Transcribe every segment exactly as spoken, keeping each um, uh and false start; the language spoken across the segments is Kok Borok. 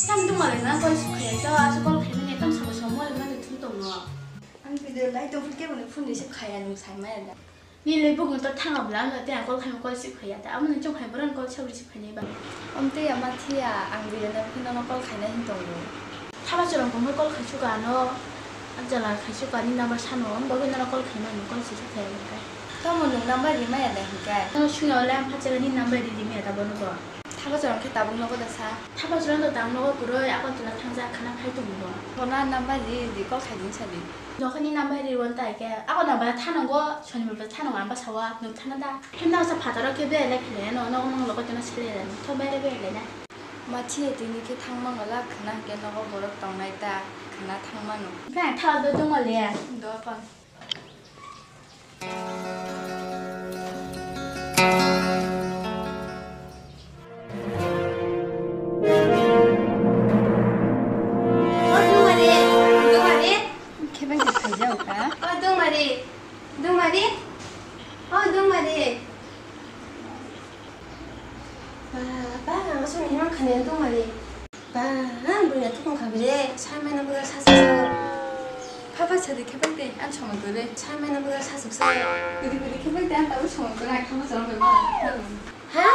Tam tongmani na call sukha ya, to asa call khaimani, tam sabo somo le mani thum tongno. Ang video lai tong phut kebo ni phone receive khaya, nung sai maya da. Ni le bugun to thanga bla no te ang call khaima call receive khaya da. Amo ni chung khai boran call sab receive khainai ba. Om te ya ma thiya, ang video na phone no call khaina hin tongo. Thaba chorong kongma call khai suka no. Ang jala khai suka ni number sano, om bagwi no call khaima no call receive khaya ba. Tamo nung number ri maya da hin kai. No sunya ole ang phachara ni number ri ri maya da bono bo. Thaba chorong khe tabuk nogo da sa. Thaba chorong to tabuk nogo kwrwi, Agartala thangjak khana phai tongo bo. Phone number di, di call khai din sa di. Nokhani number ri won tai khe, ako number thanango, Shonibar thanango, ang bwsa o, nwng thana da. Himna sa phataro khe belai khlai no, nogo mang logo tino sele da. Tho bere bere na. Ma thiye tini khe thang mango la khna khe nogo borok tongnai ta, khna thang mano. Khe thao do tongma le. Do kon. O Dungmari, Dungmari. Khe bai khe khaijao ka? O Dungmari, Dungmari. O Dungmari. Ba, ba, ang aswk ni himang khani Dungmari. Ba, ang buina tukung kha bire, sai mano bwla sa sa sa. Pha pha sadi khe bai de, ang somoi kwrwi. Sai mano bwla sa sa sa. Kwrwi kwrwi khe bai de, ang tabuk somoi kwrwi, ang khe bwsarok bai ma. Ha?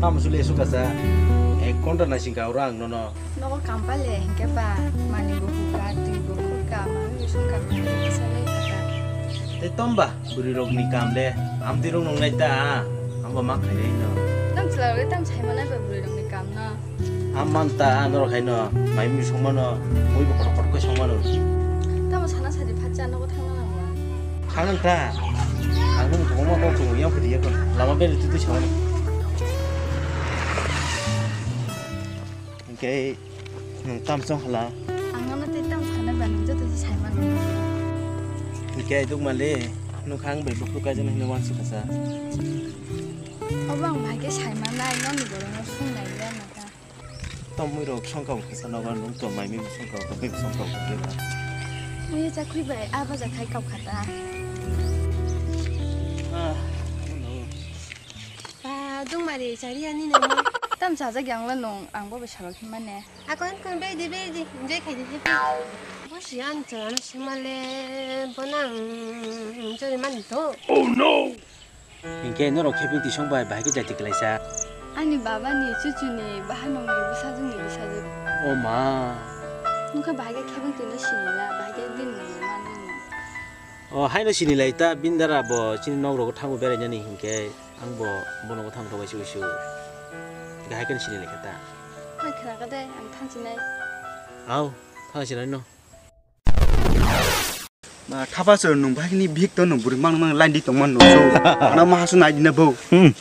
Tamo sule suka sa. Ek ghonta naising ka ura ang nono. Nogo kampale hinkhe ba, mani bo hukha, twi bo khurka, mani bo sungka, mani bo salai kha. Tei tomba, bwrwi rokni kam le, amtwi rok nung nai ta, amba ma khainai no. Tam chwla rok tam sai manai ba bwrwi rokni kam no. Am man ta, norok hai no, mai mui song mano, mui bo kotor kotor khe song mano. Tamo sana sadi phatsa nogo thangna nango. Thang nang ta, ang nung thongma kok thung yang phidi ya ko, lama beri tu tu song mano. Hinkhe nwng tam chong hala? Ang nono tei tam sana ba nwng joto se sai mano. Hinkhe Dukmali, nwng kha ang bai buphuru kaijak nai hinwi uansuk kha sa. Obo ang bahai khe sai manai, nokni borokno sung nai ya nokha. Tamo mui rok songkha bo kha sa nogo, nwng to mai mui bo songkha bo, tamo mui bo songkha bo kha. Mui ya chakhwi bai a baja khai kok kha ta. Ah, ano. Ba, Dungmari, chari ani nang. Tam chajak yang le nung, ang bo besaro khe mane. Akon kon bedi bedi, enjoy khai di happy. Bo si an chara no sima le, bo nang enjoy mani to. Oh no! Hinkhe norok khe bwtwi song bai, bahai khe jati kwlaisa. Ani baba ni chuchu ni bahanong ni bwsajwk ni bwsajwk. O ma. Nokha bahai khe khe bwtwi no sinila, bahai khe din ni manwi no. O, haino sinilai ta, bini dara bo chini nok rogo thango berainani hinkhe, ang bo bono bo thang thok uisu uisu. Hinkhe hai kheno sinilai kha ta. Hai khna kha de, ang thang sinai. Au, thang sinai no. Ma, thapa chwrwng nwng bahai ni bihik to nwng bwrwi mang mang line di tong man no. Ano ma hasu nai di na bo. Hmm.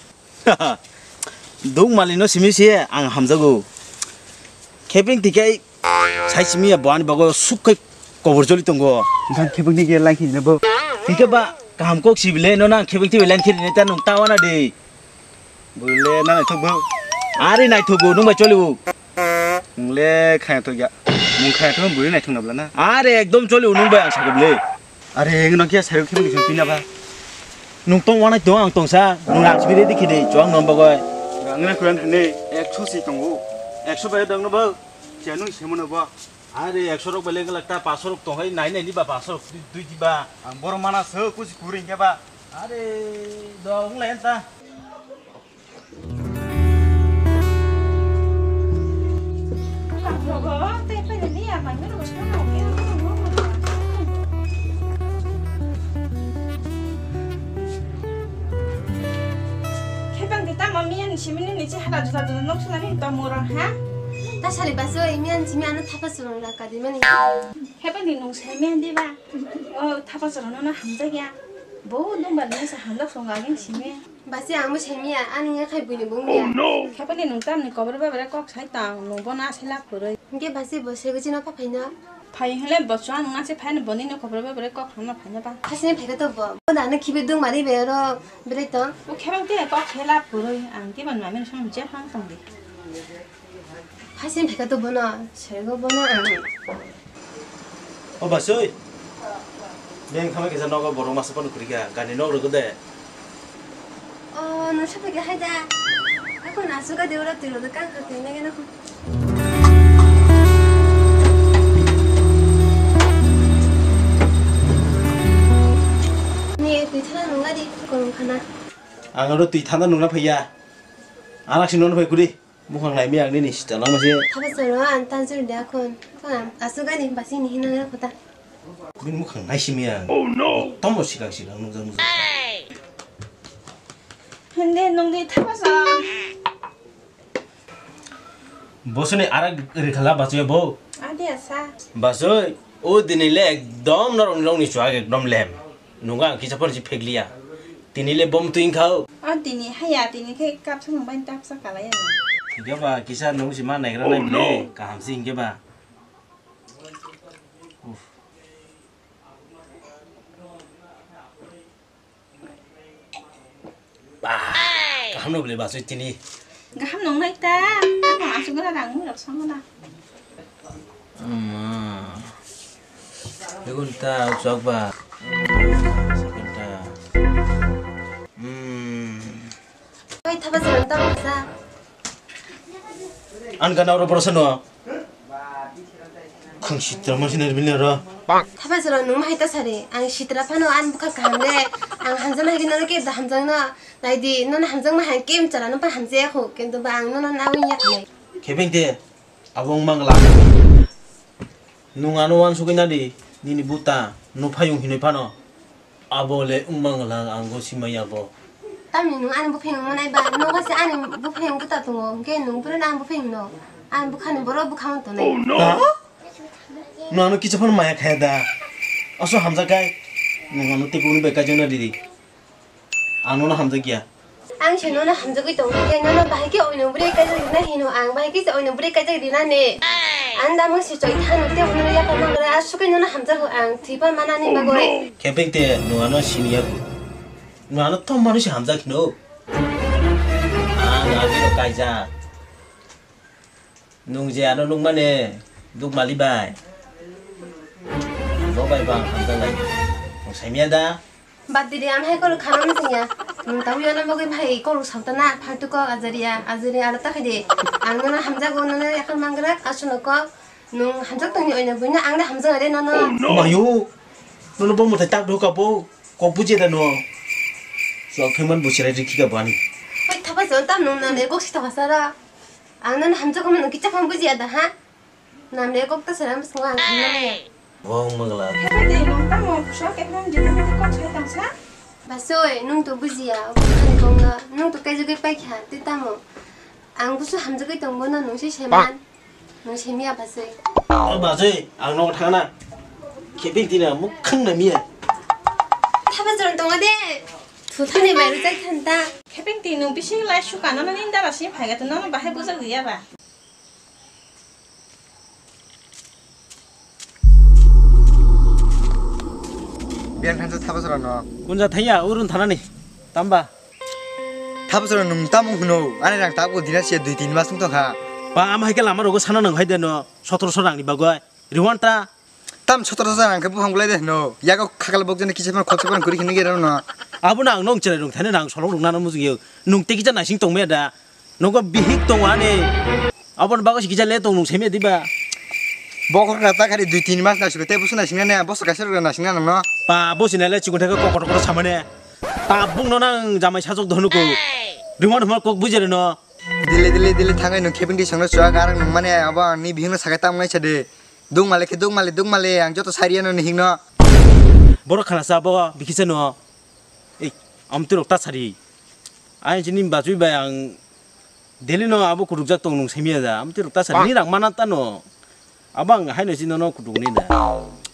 Duk mali no simi se ang hamjago. Kheping tikai sai simi ya bo ani bago suk kai kobor joli tongo. Gan kheping ni ge line di na bo. Tikai ba kaham kok si bile no nang kheping tibai line khiri ne ta nwng ta wana de. Bwrwile na naithok bo. Ari naithok bo, nwng bai choli bo. Nwng le khaya thok ya. Nwng khaya thok bwrwi naithok na bwla na. Ari ekdom choli bo nwng bai ang sakhe bwle. Ari nwng khe sayo khe bwle pina ba. Nwng tong wanai tong ang tong sa. Nwng rang sibiri dikhi de chwng nwng bagoi. Rang na kuran thani ekso si tongo. Ekso bai dang no ba. Siya nwng semo no ba. Ari ekso rok bele ngalak ta paso rok tong hai nai nai ni ba paso rok dui di ba. Ang boro mana se kusi kuring khe ba. Ari dong lai ta. Khepang de tamo miyan simini ni che hala juda juda nok suna ni tamo rang ha. Ta sali baso miyan simi ano thapa surang la kadimani. Khepang de nung sai miyan de ba. O thapa surang no hamjak ya. Bo nung ba nung sa hamjak song agin simi. Basi ang bo saimiya, ani ya khai buini bung ya. Khepani nung tamni kobor babra kok sai tang, nung bo na selak kwrwi. Hingke basi bo sego chino pa phaino. Phai hwnle bo chwng wngna se phaino boni no khobor ba bwrwi kok hamna phaina ba. Hasini phaikha to bo. Bo nano khibi dung mari be oro bwrwi tong. Bo khebang te kok khela puroi ang te ban mami sam je phang tong di. Hasini phaikha to bono sergo bono ang. O basoi. Beng khamai kisa nogo borok masa pon kurika gani nok rwgo de. O, no sapai ke hai da. Ako na suka de ora tiro de kan kati ne gena ko. Ni twi thana nunga di korong khana. Ang aro twi thana nungna phaiya. Anak si non phai kuri. Bukhang nai mi ang nini sita lang masi. Thaba soro an tan soro de akon. Ko am asugani basi ni hinang ra kota. Bini mukhang nai simi ang. Oh no. Tomo sikang sikang nukjak nukjak. Hende nungdi thapa sa. Bosoni arak rikhala bachoya bo. Adi asa. Bachoi, o dini le ekdom norok nirok ni chuak ekdom lem. Nunga ang kisa phone si phekliya. Tini le bom twing khao. O tini haya tini khe kapsa mung bai tapsa kalaya. Hingke ba kisa nung si ma naigra nai bile kaham si hingke ba. Uff. Bah, kaham no bole basoi tini. Gaham nong nai ta. Ano asuk gana rang mui rok song gana. Ama. Begun ta chok ba. Sakun ta. Hmm. Oi, thaba jalan ta sa. An gana oro borok sano. Khang sitra ma sinari bini oro. Thaba jora nung mahai ta sari. Ang sitra phano an bukha kaham le. Ang hamjak mahai gino ke da hamjak no. Nai di, nono hamjak mahai kem chala no pa hamjak ya kho. Kintu ba ang nono na win ya khnai. Khebeng te, abo wng mangla. Nung ano wansugwi nadi, nini buta, nuphayung hinwi phano. Abo le wng mangla, ang go simaya bo. Tamni nung ani buphayung manai ba, nogo se ani buphayung buta tongo, hwnkhe nung phuru ani buphayung no, ani bukhani borok bwkhao tonai. Ha? Nung ano kisa phano maya khaya da. Aso hamjak kai, nung ano tei kubuni bai kaijak na didi. Ang nono hamjak ya. Ang se nono hamjagwi tongo, tei nono bahai khe oino bwrwi kaijak rina hino, ang bahai khe se oino bwrwi kaijak rina ne. Ang da mung se choi thano, tei bono yakar mangra, aswk khe nono hamjago ang, thwipa manani bagwi. Khepeng te nwng ano siniya bo. Nwng ano tom manu se hamjak hino. Ang agino kaijak. Nwng je ano nukmani duk mali bai. Bo bai bang hamjaknai. Nwng saimya da? Bad didi, ang hai kolok khana msingya. Nwng tawi ano bagwi bai kolok sautana, phaltu kok ajaria, ajaria ano takhai di. Ang nono hamjago, nono yakhar mangrak, aswkno kok. Nwng hamjak tongni oino buino ang da hamjak are nono. Mayo. Nono bo mwtai tak doka bo. Kok buji da no. Sok pheman busirai rikhi ka bani. Hoi thapa jon tam nwng nang le kok si thapa sara. Ang nono hamjak mano kicha phang bujiya da ha. Namle kok ta sera bwskango ang khamnani. Wng mangla. Khe bai de nong tamo sok ekdom jete mete kok sai tangsa. Basoi, nwng to bujiya, bukhani kongno, nwng to kaijagwi paikha, tei tamo. Ang busu hamjagwi tongbono nwng se seman, nwng semiya basoi. O basoi, ang nogo thangna. Kheping tina mukhang na miya. Thapa joran tongo de. Thuthani mairu chai thanta. Kheping ti nwng bising lai sukano nini dara si phaiga to nono bahai bujak liya ba. Biyang thansa thapa sora no. Kunja thaya urun thanani. Tamba. Thapa sora nwng tamo hwno. Ani rang tabuk dina se dui tin mas wng tongkha. Ba ama hai khe lama rogo sana nang hai de no. Sotoro so rang ni bagwi. Riwan ta. Tam sotoro sa ang khe buphang bulai de hwno. Yago khakal bok jani kisa phano khoksa phano guri khini gera no. Abo na ang nong chere rung thani rang solong rung nana mujung yo. Nung te kisa naising tong me da. Nogo bihik tong ani. Abon bago si kisa le tong nung seme diba. Bokor na ta khari dui tin mas naising te busu naising na ne boso kaisa rung naising na no. Pa bosi na le chikon thaka kokor kokor samane. Ta bung no nang jamai sajok dohnu ko. Riwan hma kok bujere no. Dili dili dili thangai nung kheping di songno chuak arang nung mane abo ang ni bihik no sakai tam ngai sa de. Duk malik khe duk malik duk malik ang joto sariya no ni hingno. Borok khana sa bo bikisa no. Ei, amtwi rok ta sari. Ai chini bachwi bai ang Delhi no abo kutuk jak tong nung semiya da. Amtwi rok ta sari ni rang mana ta no. Abo ang hai no chini no kutuk ni da.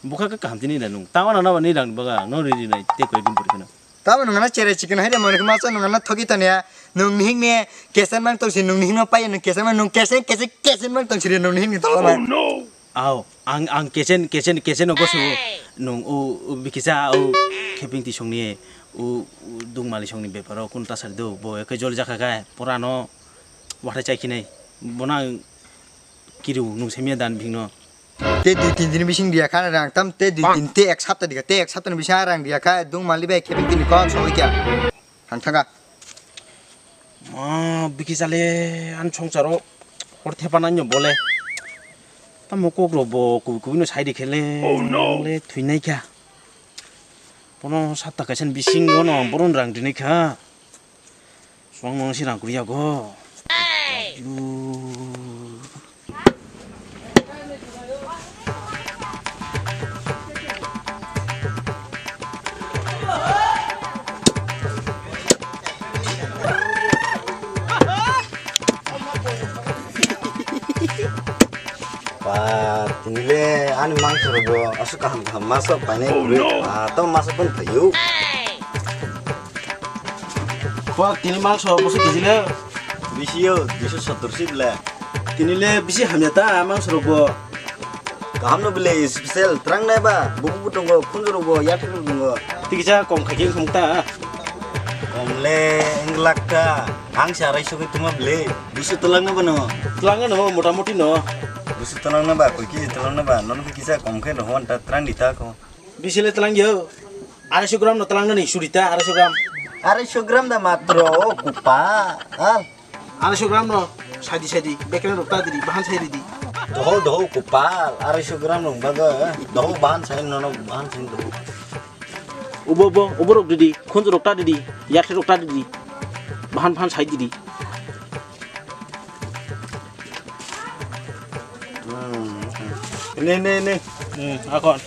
Bukha ka kaham chini da nung. Tawa na na ni rang baga no ri ri nai te koi din pori khana. Tamo nung ana chere chicken hai de mo ma sa nung ana thoki to ne. Nung ni hing ne kesen mang tong si nung ni hing no pai nung kesen mang nung kesen kesen kesen mang tong si nung ni hing ni to ma. Aw, ang, ang kechen, kechen, kechen ogo su. Nung u, u bikisa u kheping ti songni u, u dungmali songni beparo kun tasari do. Bo ekai jol jakha kai. Pora no wathai chai khinai. Bono ang kiriu nung semia dan bingno. Te dui tin din bising dia kha rang tam, te dui tin, te ek sapta dia, te ek sapta ni bising rang dia kha, dungmali bai kheping tini kok songwi kya. Hang thanga. Ma, bikisa le an songsaro hor thepa nai no bole. Tamo kok ro bo kubi kubi no sai di khele. Oh, no. Le thui nai kha. Bono sapta kaisa ni bising bono boron rang di nai kha. Swang no si rang kuri yago. Yu. Ba, tini le ani mangso rok bo aswk kaham kaham masa painai. Oh, no. Ba, to masa pon phaio. Ba, tini mangso boso kg le? Bisi yo, duiso sottor si bwle. Tini le bisi hamya ta mangso rok bo. Kaham no bwle special twlang nai ba, bubu bo tongo, khunju rok bo, yathek rok tongo. Tikisa kom khaikhe wngkha ta. Kom le wng lak ta, ang se arai sogwi tongma bwle. Duiso twlang no bano. Twlang no mota moti no. Duiso twlang no ba, koi kg twlang no ba, nono kisa kom khe no hon ta twlang di ta ko. Bisi le twlang yo. Arai so gram no twlang nani suri ta, arai so gram. Arai so gram da matro, o kupa. Ha? Arai so gram no sadi sadi, bekre rok ta didi, bahan sai didi. Doho, doho, kupa, arai so gram no baga, doho bahan sai, nono bahan sai doho. Ubo, ubo, ubo rok didi, khunju rok ta didi, yakse rok ta didi, bahan, bahan sai didi. Hmm. Ne, ne, ne. Hmm, akon.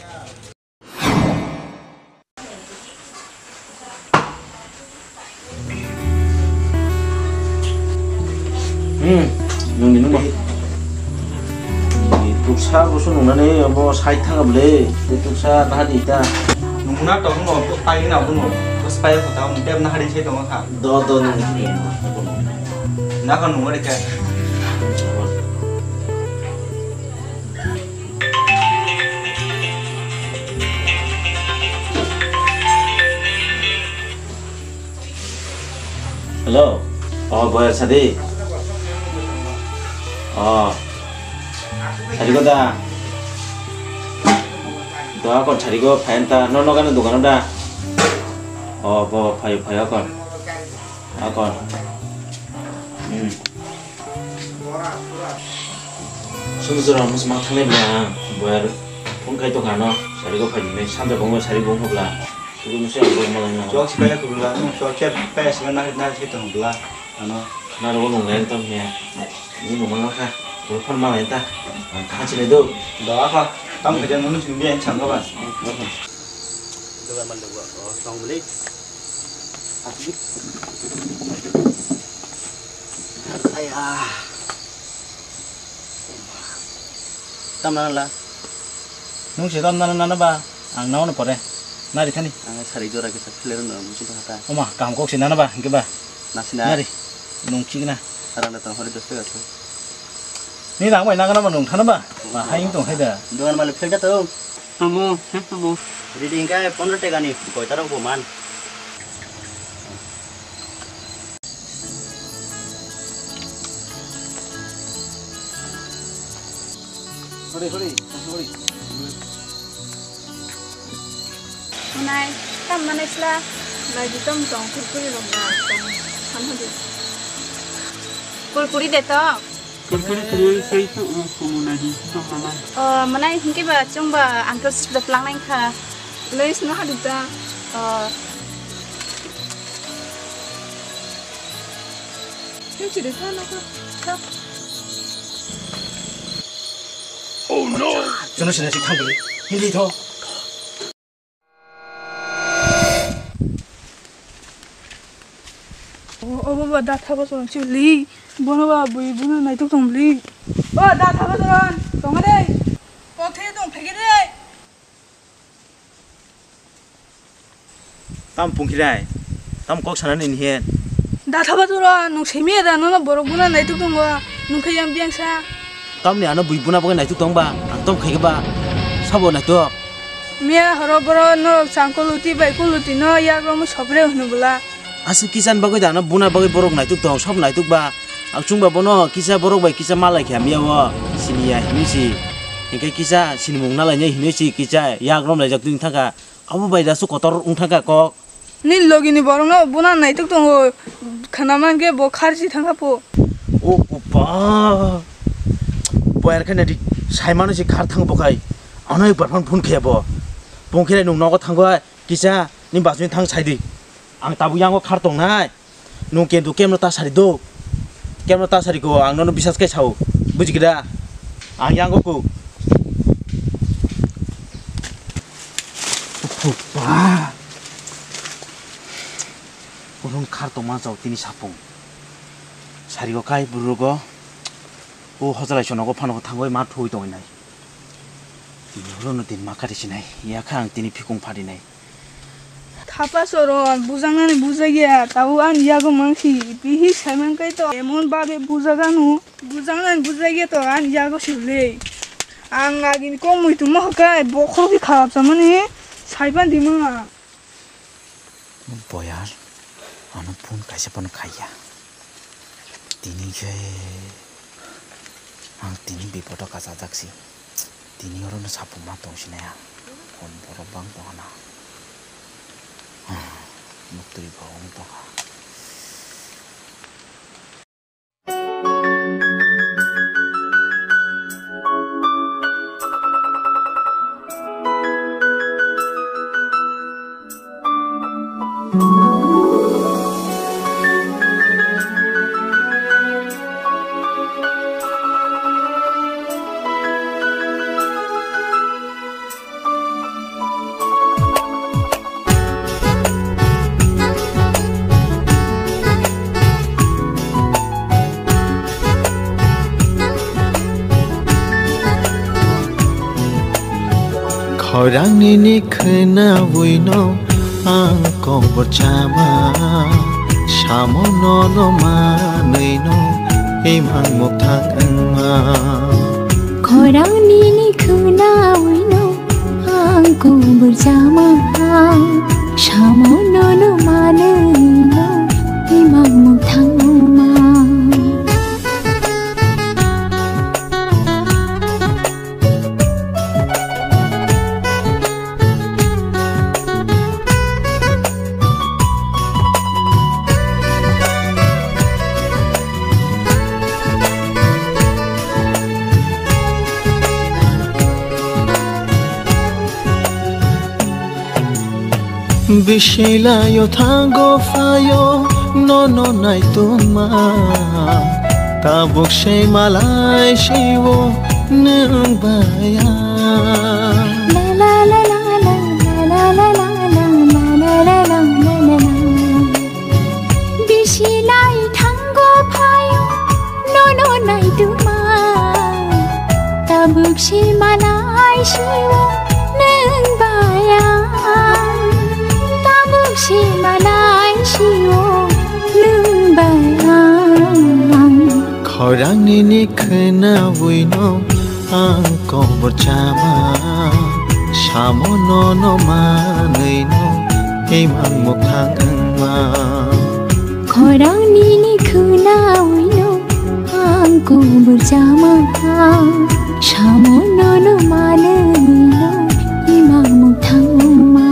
Hmm, nung ni nung ba. Ni tuksa boso nung nani abo side thang able. Te tuksa naha di ta. Nung na tong no, pai na bo no. Bos pai ko ta, nung tem naha di se tong kha. Do, do, nung ni. Na ka nung ore ka. Hello. Oh, boy, sadi. Oh. Sadi ko da. Do akon sadi ko phayan ta. No, no, kano dukano da. Oh, bo, phayo, phayo akon. Akon. Hmm. Sumsura musma thangle bla, boyar phone kai tong ano, sari go phai ni, sanja bongma sari bong bla. Sudu musi ang bong malai na. Chok si kaya kubla, no, chok si kaya si na na si tong bla, ano. Na ro nung lai tam he. Ni nung malai kha. Bo phone malai ta. Kha chile do. Do kha. Tam kha jan nung sing bian chang ba. Duga man duga, oh, song beli. Asik. Aya. Tam nana la. Nung se tam nana nana ba, ang nana pore. Nari thani. Ang sari jora kisa clear no musi ta hata. Oma, kaham kok se nana ba, hingke ba. Nasina. Nari. Nung chikna. Arang da tong hori dos taka tho. Ni rang bai nang nang nung thana ba. Ma hai tong hai da. Dogan malik phel da to. Amo, he amo. Ready hingka pondro taka ni koi taro bo man. Hori, hori, hori. Unai, tam manai sla. Nai di tam tong kurkuri rok na tong. Ham hadi. Kurkuri de to. Kurkuri kurkuri sei tu, um, kumu nadi, tong mama. Oh, manai hingke ba, chwng ba, uncle sis da plang nai kha. Lei sna hadu ta. Oh. Chwng chiri kha, no kha. Kha. Oh no! Jono sina si thangbi. Hindi tho. O, o baba, da thaba chwng chili. Bono ba bui bono naitok tong li. O, da thaba chwng tong de. Kok thai tong thai de. Tam pungkilai. Tam kok sana ni hen. Da thaba chwng nung semi da no borok bono naitok tong ba. Nung khe yang biang sa. Tam ni ano bui bono bagwi naitok tong ba. Tom khai ba sabo nai to. Miya horo boro norok chang kuluti bai kuluti no yagromu sobre hwnwi bwla. Aswk kisa ni bagwi da ano buna bagwi borok naituk tong, sob naituk ba. Ang chwng ba bono kisa borok bai kisa malai kha miya o siniya hinwi si. Hinkhe kisa sinimung nalainai hinwi si kisa yagrom laijak twi thangkha. Abo bai da su kotor wng thangkha kok. Ni logi ni borok no buna naituk tongo khana mankhe bo kharchi thangkha po. O kupa. Boyar khe nadi saimano si khar thang bo khai. Ano ekbar phone phone khe bo. Phone khe nung nogo thangbai. Kisa, ni bachwi thang sai di. Ang tabuk yango khar tongnai. Nung kendu kemno ta sari do. Kemno ta sari ko, ang nono bisas kai sao. Buji kida? Ang yango ko. Ba. Urung khar tongma sao tini sapung. Sari ko kai burugo. O hojalai sono ko phano thangoi ma thui tongnai. Tini horo no din ma kari sinai. Yakha ang tini phikung phadi nai. Thapa choro, bujaknani bujak ya, tabuk ani yago mangsi, bihi saiman kai to, emon babe bujak ano, bujaknani bujak ya to, ani yago sile. Ang agini kok muitu mohor kai, bokhorok khe kharap chamani, saipan di ma. Boyar, ano phone kaisa phano khaiya. Tini khe ang tini bipodo kachajak si. Tini oro no sapung ma tong sinai ang. Hwn borok bang tong hana. Muktwi bo wng tong kha. Khorang nini khwnawi no ang kok borchama, samo nono manwi no imang mukthang wngma. Khorang nini khwnawi no ang kok borchama, samo nono manwi no imang mukthang wngma. Bisi laio thango phaio nono naitungma, tabuk se malai siwo nwng baya. Bisi lai thango phaio nono naitungma, tabuk se malai siwo nwng baya. Tabuk se malai siwo nwng baya. Khorang nini khwnawi no ang kok borchama, samo nono manwi no imang mukthang wngma. Khorang nini khwnawi no ang kok borchama, samo nono manwi no imang mukthang wngma.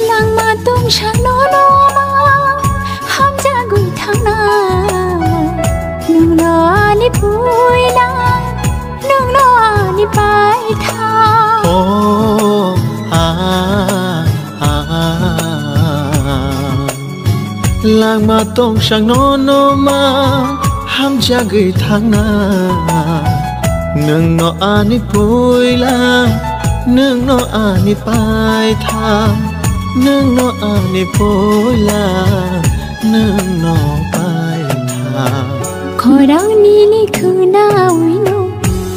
Langma tongsa nono ma hamjagwi thangna, nwngno ani puila, nwngno ani paitha. Oh, ah, ah, ah. Langma tongsa nono ma hamjagwi thangna, nwngno ani puila, nwngno ani paitha. Nwngno ani puila, nwngno paikha. Khorang nini khwnawino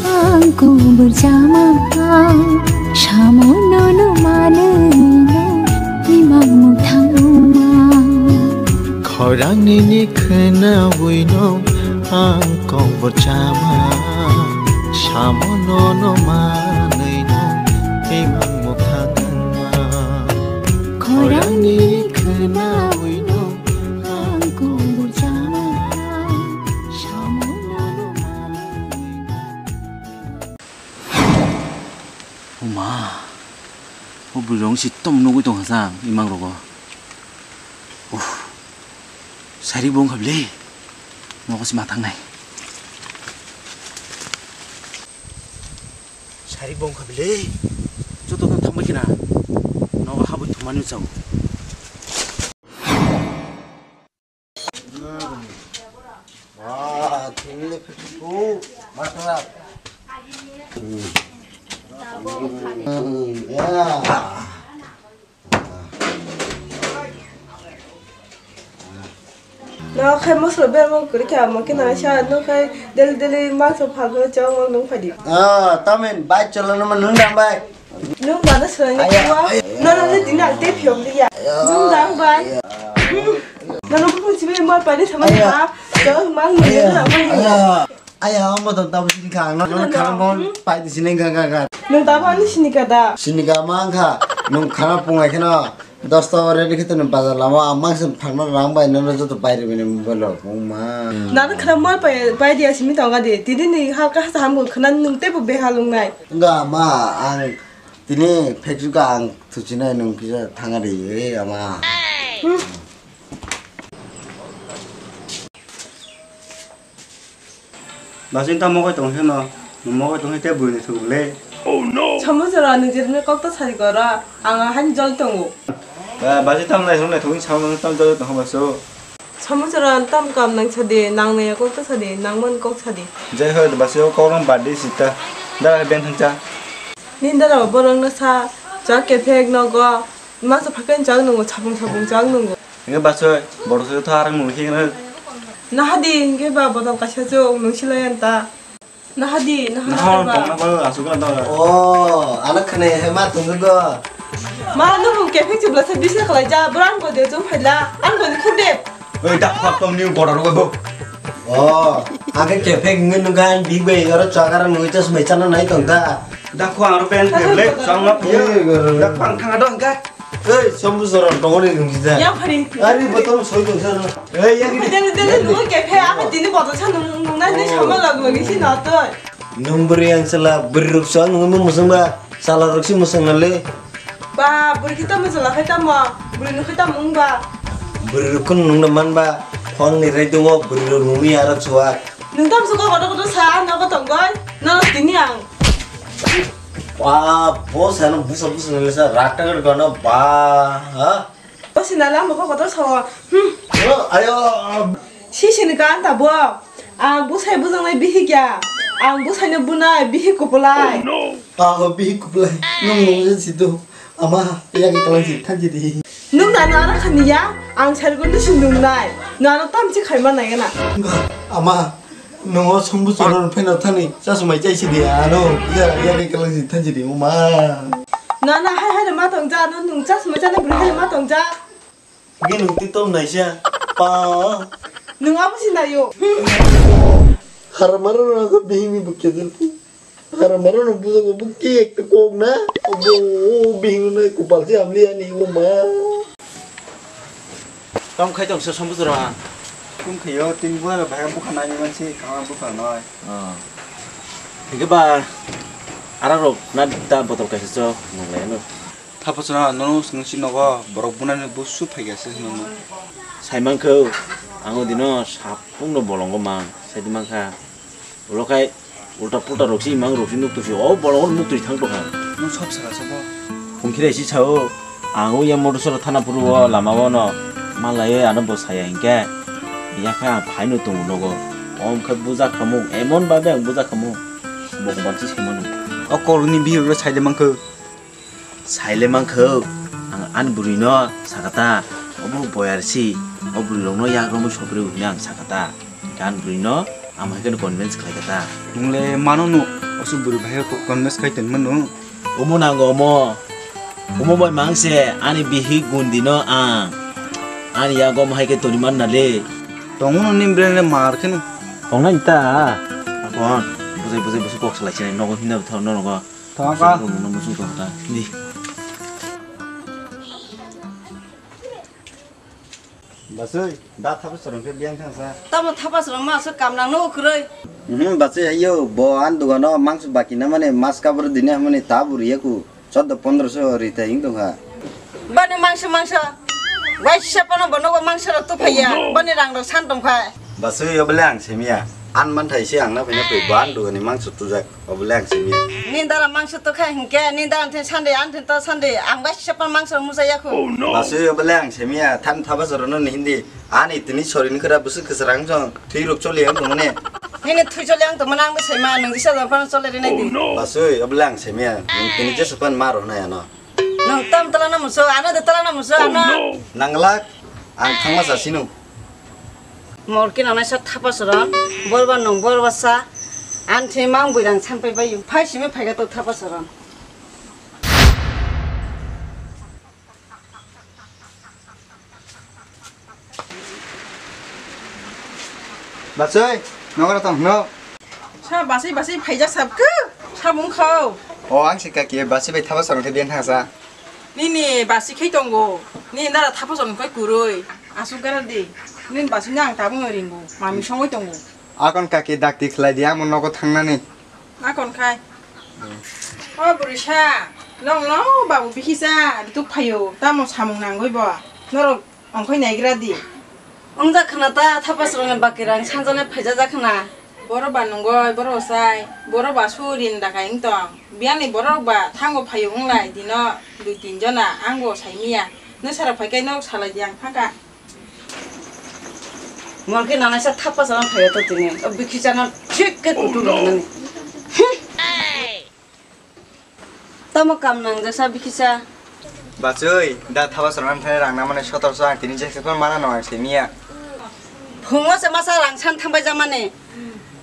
ang kubur jama, samo nono manwino imang muthangma. Khorang nini khwnawino ang kubur jama, samo nono manwino imang muthangma. Khorangni khwnawino ang kubur jama, samung nano manwi. Oma, o bwrwirok si tom nugwi tongkha sa imang rogo. Uff, sari bo wngkha bwle. Nogo si ma thangnai. Sari bo wngkha bwle. Joto no thangbai khna. Nogo habwi thumani chao. Ah, tini ni phetu matra. Hmm. Hmm, ya. No khai mosla bermo kwrwi kha, amo khe nang sa, no khai daily daily mangso phalno chao, nung phai di. Ah, tamin bike chalano ma nung dang bai. Nung bana swrang ni Aya, kuwa. Aya. No, no, no, tini ang tei phiyok liya. Aya. Nung dang bai. Aya. Hmm. No, no, bukung chibai mal pai ni sama Aya. Ni ha. Chao mang ni Aya. Nung dang bai. Aya. Aya, omo tong tabo sini kha, ang no, no, no, no, khana no. Bon, hmm? Pai di sini ga, ga, ga. Nung tabo ani sini ka da? Sini ga mang kha, nung khana pungai kheno, dosta o ready khito nung bazar lama, ang mang sin phangna rang bai, no, no, joto pai rwbini mobile rok, oh ma. Nang khana mal pai, pai di asimi tonga di, tini ni ha ka sa ham khana nung tebo beha lung nai. Nga ma, ang tini factory ka ang thuchinai nung kisa thanga di, eh, ama. Hmm. Bachoi tamo koi tong khe no, mo koi tong khe tei bwrwi ni thwk le. Samung chwra nung jeremni kok ta sari gora, ang ahani jol tongo. Ba, bachoi tamo nai thung nai thung samung tamo jol tong kha baso. Samung chwra tam kam nang sadi, nang nai kok ta sadi, nang man kok sadi. Jai ho bachoi kok rang badi sita, dara ben thang cha. Nindara borok no sa, cha kephek nogo, masa phakai chang nungo, sapung sapung chang nungo. Hingke bachoi, borok se tha arang nung khe nang. Nahadi hingke ba bodol kaisa chuk nung silai anta. Nahadi, nahadi Nahor ba. Tongna ba asuk na tong. Oh, ana khane he ma tong go. Ma no hung kephi chubla se bisna khalai ja, bro ang go de jong phaila, ang go de khuk de. Oi, dak khak tong ni borok rok bo. Oh, ake kephi ngi nung ga bi be oro chagara nung chas me chana nai tong ta. Dak khak aro pen phe le, chang ma phe. Eh, goro. Dak khak khang do ga. Ei, sambu sora dongori nung sida. Yang phari. Ari botol soi dong sir. Ei, yang ini. Dele, dele, nung kephe, apa tini botol sa nung, nung nai, nai sama lagu lagi sih natoi. Nung beri yang sela beri ruksa nung musung ba, sala ruksi musung nale. Ba, beri kita musung lah kita ma, beri nung kita mung ba. Beri rukun nung na man ba, phang ni rai duo, beri ruk nung ni arok suat. Nung tam suka kotor kotor sa, nogo tonggoi, nono tini ang. Ba, bo sano busa busa nang sa rakta gana ba, ha? Bo sina lama ko kotor sawa. Hmm. Oh, ayo. Si sini kan ta bo. Ang busai bujang nai bihik ya. Ang busai no bunai bihik kupulai. Ah, bihik kupulai. Nung nung je situ. Ama, ya kita lagi thanji di. Nung na na khani ya. Ang sar gun sundung nai. Na na tam chi khaima nai na. Ama, Nungo sumbu choro pheno thani chasmai chaisi di ano ya ya ke kalang si thanji di uma. Na na hai hai ma tong ja no nung chasmai chana bwrwi hai ma tong ja. Ge nung ti tom naisa pa. Nung abo si nayo. Har maro na ko bihing ni bukya dil. Har maro no bujo ko bukya ek to kok na. Obo bihing na kupal si amli ani uma. Tamo khai tong se sambujora. Kum khayo tin bua bahai bukha nai man se kama bukha noi. Ah. Hingke ba ara rok na ta botol kaisa chok nang lai no. Thapo chana nono sung si nogo borok bunani busu phai ga se nono. Sai man kho ang o dino sapung no bolongo mang sai di man kha. Ulo khai ulta pulta rok si mang rok si nuk tu si o bolong nuk tu thang tong kha. Nung sab saka sabo. Hung khirai si sao ang o yang motor soro thana puru o lama o no malai ano bo saya hingke ya kha ang phai no tongo nogo. Om kha buja khamung emon babe ang buja khamung. Bo ko bansi se manu. O kol ni bihi ro sai de mang kho. Saile mankho, ang Ani bwrwi no sakata, obo boyar si, o bwrwi rok no yak romwi sopri hwnwi ang sakata. Ani bwrwi no ang hai kheno convince khlai kata. Nungle mano no, oso bwrwi bai convince khai tongmano. Omo nango omo. Omo bai mang se ani bihik gundi no ang. Ani yago omo hai khe toni man na le. Tongo no nim breng le mar kheno. Tongnai ta. Akon, bujai bujai bujai kok salai sinai nogo hinda thor no nogo. Thangka. Nogo musu thor ta. Di. Basui, da thapa sorong khe biyang thangsa. Tamo thapa sorong ma so kam nang no kwrwi. Mhm, basui ayo, bo an dugano mangso baki na mane mas kabur dine hamani ta buri yaku. Chordo pondro so rita ing tongkha. Bani mangso mangso. Waisa pano bo nogo mangso rok tuphaiya. Bani rang rok san tongkha. Basui obole ang semiya. An man thai se ang na phai na phai bo an dugani mangso tujak. Obole ang simi. Ni dara mangso to khai hinkhe, ni dara the Sunday, an the to Sunday, ang bai sepan mangso musa yakho. Basui obole ang semiya, than thaba joro no ni hindi. Ani tini sori ni khara busuk khasarang jong, thui rok choli ang tongmane. Nini thui choli ang tongmane ang bai sema, nung jisa jong phano chole rinai di. Basui obole ang semiya, nung tini jesa pan maro na ano. Nung tam tala na muso, ano de tala na muso, ano. Nanglak, ang thangma sa sinu. Morki nanaisa thapa soron, borba nung borba sa, an thwi mang buirang sanpai bai, phai simi phaiga to thapa soron. Basui, nogora tong no. Sa basui basui phaijak sab khe, sabung khao. O ang si kaki basui bai thapa soron khe den thangsa. Nini basi khai tongo. Nini dara thapa chong khai kurui. Asuk gara di. Nini basi nang tabung ringo. Mami songoi tongo. Akon kaki dakti khlai di, amo nogo thangnani. Akon khai. O burisa, nong no babu bihisa, rituk phayo, tamo samung nangoi bo. Norok ongkhoi naigra di. Ongja khna ta, thapa srongni bakirang sanjane phaija ja khna. Borok ba nungoi, borok sai, borok ba su rin dakai wng tong. Biyani borok ba thango phaio wng lai, dino dui tin jona, ang bo sai miya. Nwsarok phai khe nok salai di ang phaka. Morki nanaisa thapa sana phaio to tini. O bikhi chana thik khe kutu rwnani. Tamo kam nang jasa bikisa. Bachoi, da thaba sorang thani rang namani sotor so ang tini jesa phano mana no ang simiya. Phungo se masa rang san thangbai jamani.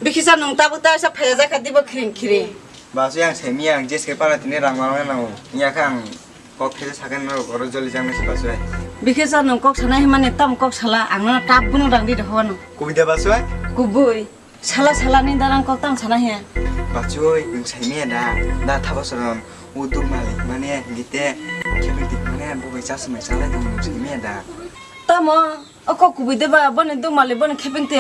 Bikisa nung tabuk ta sa phaya jaka dibo khiring khiring. Bachoi ang simiya ang jesa phano tini rang mana no. Iya kha ang kok khese sakan no oro joli jang nasi bachoi. Bikisa nung kok sanai himani tam kok sala ang no tap bunu rang di dohwano. Kubui da bachoi? Kubui. Sala sala ni darang kok tang sana he. Bachoi, nwng sai miya da, da thaba soron, u duk malik mane, gite, khebeng tik mane, bo bai chasmai salai tong nwng sai miya da. Tamo, o kok kubui de ba, boni duk malik, boni khebeng te.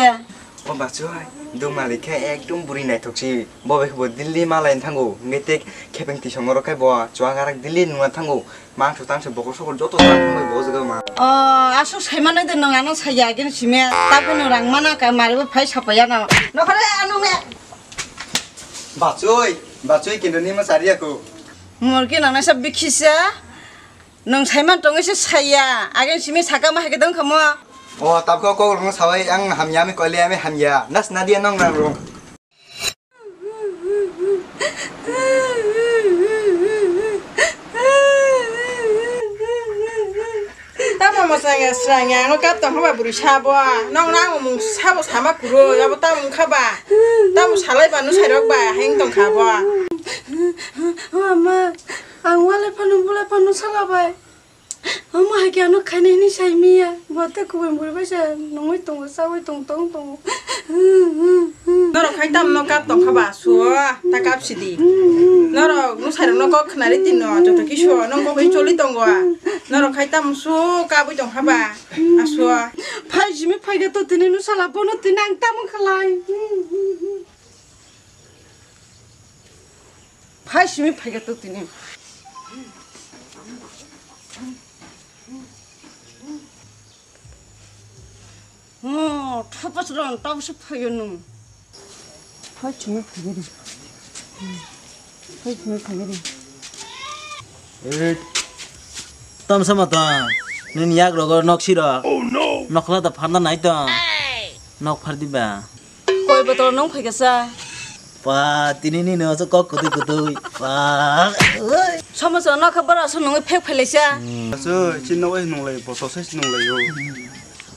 O bachoi, duk malik khe ekdom buri naithok si, bo bai bo Delhi malai thango, gite khebeng tik songoro khe bo, chuagarak Delhi nungna thango. Mangso tangso bokol sokol joto tang thangbai bo o jaga ma. O, aswk sai mano de nwng ano sai ya, khe simi ta phano rang mana ka mari bo phai sapa ya na. Nokhore ano me. Bachoi, bachoi kinto ni ma sari ako. Mor ki nang nasa bikhisa. Nwng sai man tong se sai ya. Age simi saka ma hai ke dong khamo. O, tabko ko rong sabai ang hamya mi koile ami hamya. Nas nadia nong nang rong. Tamo mwsang ya srang ya, ano kap tong haba bwrwi sabo. Nong nang mung sabo sama kuro, abo tamo wngkha ba. Tamo salai ba, nwsai rok ba, heng tong kha bo. Mama, ang walai phano, bulai phano sala bai. Omo hai khe ano khaina hini sai miya. Bo tei kubui bwrwi bai se nungwi tongo, chawi tong, tong tongo. Norok khai tamo no kap tong kha ba, suo, ta kap sidi. Norok nwsai rok no kok khnari tino, joto kisu, nong kok choli tongo. Norok khai tamo su kabui tong kha ba, asuo. Phai simi phai khe to tini nwsala bono tini ang tamo khalai. Phai simi phai khe to tini. Mo, thapas ron, tabo se phaio nung. Phai simi phai khe di. Phai simi phai khe di. Eh, tam sama ta. Nini yak rogo nok siro. Oh no. Nokla ta phanda nai ta. Nok phar di ba. Koi botol nung phaikasa? Pa, tini ni no so kok kutui kutui. Pa. Oi. Somoso no khe bora so nungwi phek phelaisa. Asu, chin no wai nunglai, boto sai nunglai yo.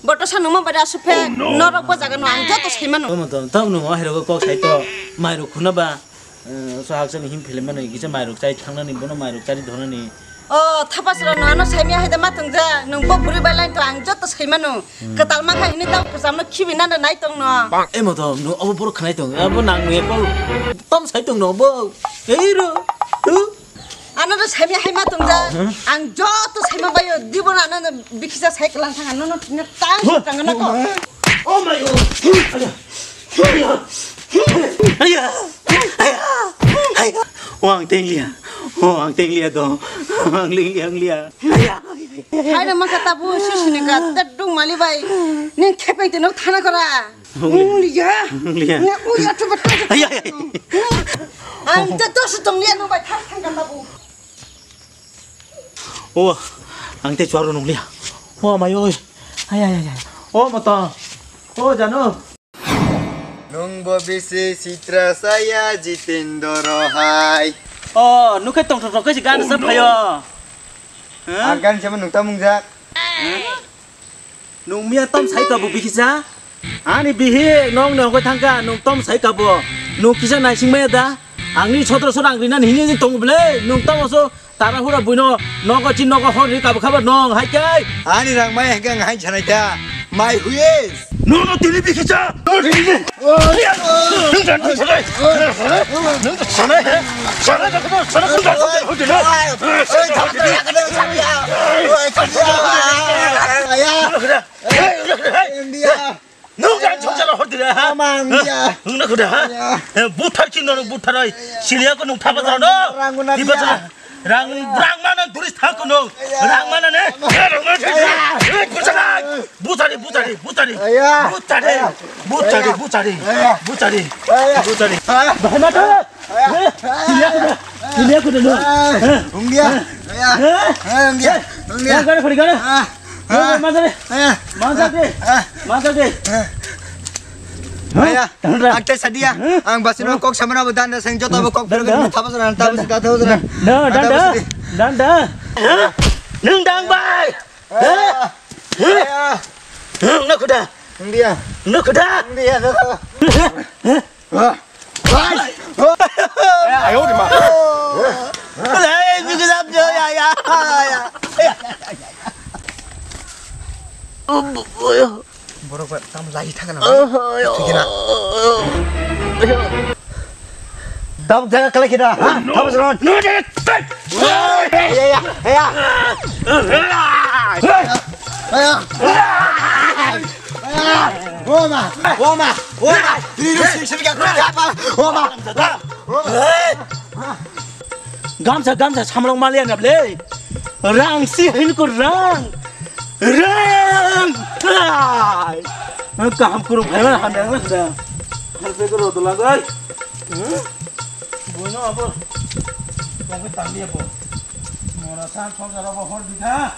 Boto sa nungma bari asu phek, norok bo jaga no ang joto sai mano. Omo to, tamo nungo ahai rogo kok sai to, mai rok khuna ba, eh, so hakchang him phele mano, kisa mai rok chai thangnani, bono mai rok chari dhonani. O, thapasra no ano sai miya hai da ma tongja, nung bo buri bai lain to ang joto sai mano. Kwtal ma khai hini tamo kwcham no khibi nanda nai tong no. Emo to, no obo borok khnai tong, abo nang ni kol, tom sai tong no bo, ei ro, huh? Ano to saimya hai ma tongja. Hmm? Ang joto saima bayo, dibo na ano bikisa sai kelang thang, ano no tini tang Huh? tang ano ko. Oh my God. Aya. Aya. Aya. Aya. Aya. Oh, ang tenglia. Oh, ang tenglia to. Ang tenglia, ang lia. Aya. Hai na maka tabu sisini ka tadung mali bai. Ning khepai tino thana kora. Wng liya. Wng liya. Wng liya, coba, coba. Ay, ay, ay. Ang te dos tong liya, nung bai thang thang kata bu. Oh, ang te chuaru nung liya. Oh, mai oi. Ay, ay, ay, ay. Oh, mata. Oh, jano. Nung bo bisi sitra saya Jitendra hai. Oh, nukai tong tong tong kai si gan sa phayo. Hah? Ang gan sama nung tamung jak. Nung miya tom sai kabo bikisa? Ani bihik nong ni hongkhe thangkha, nung tom sai kabo. Nung kisa naising maya da? Angni sotro sotro ang rinani hini hini tongo bwle, nung tamo so tara hura buino nogo chin nogo hor ri kabo khaba nong hai kai. Ani rang maya hingkhe ang hai sanai ta. My wish. Nung no tini bikisa? Nung tini. India. Nung jan chok jala hor dile ha. Amang dia. Nung na kuda ha. Buthar chin nung buthar oi. Silia ko nung thapa jala no. Ranguna dia. Rang rang mana duris thak ko nung. Rang mana ne? Rang mana ne? Buthari buthari buthari. Buthari buthari buthari. Buthari. Bahai mata. Ini aku dah. Ini aku dah. Ungdia. Ungdia. Ungdia. Ungdia. Mana mana. Mana mana. Mana mana. Aya, akte sadia, ang basino kok samana bo danda seng joto bo kok phirok ni thapa jana, thapa jana, thapa jana. No, danda. Danda. Nung dang bai. Aya. Nung na kuda. India. Nung kuda. India. Ayo de ma. Lai, bigi dam jo ya ya. Borok ba tam lai thang na. Thik na. Tam jaga kala kida. Tam jaga. Ya ya ya. Woma, woma, woma. Ini lu sih sih apa? Woma. Gamsa gamsa samlong malian able. Rang si hin ko rang. Rang. Kaham kurung hai mana hamyang lah dah. Harus ke rodo lagai. Bono abo. Kau ke tangdi abo. Mora san sok jara bo hor dikha.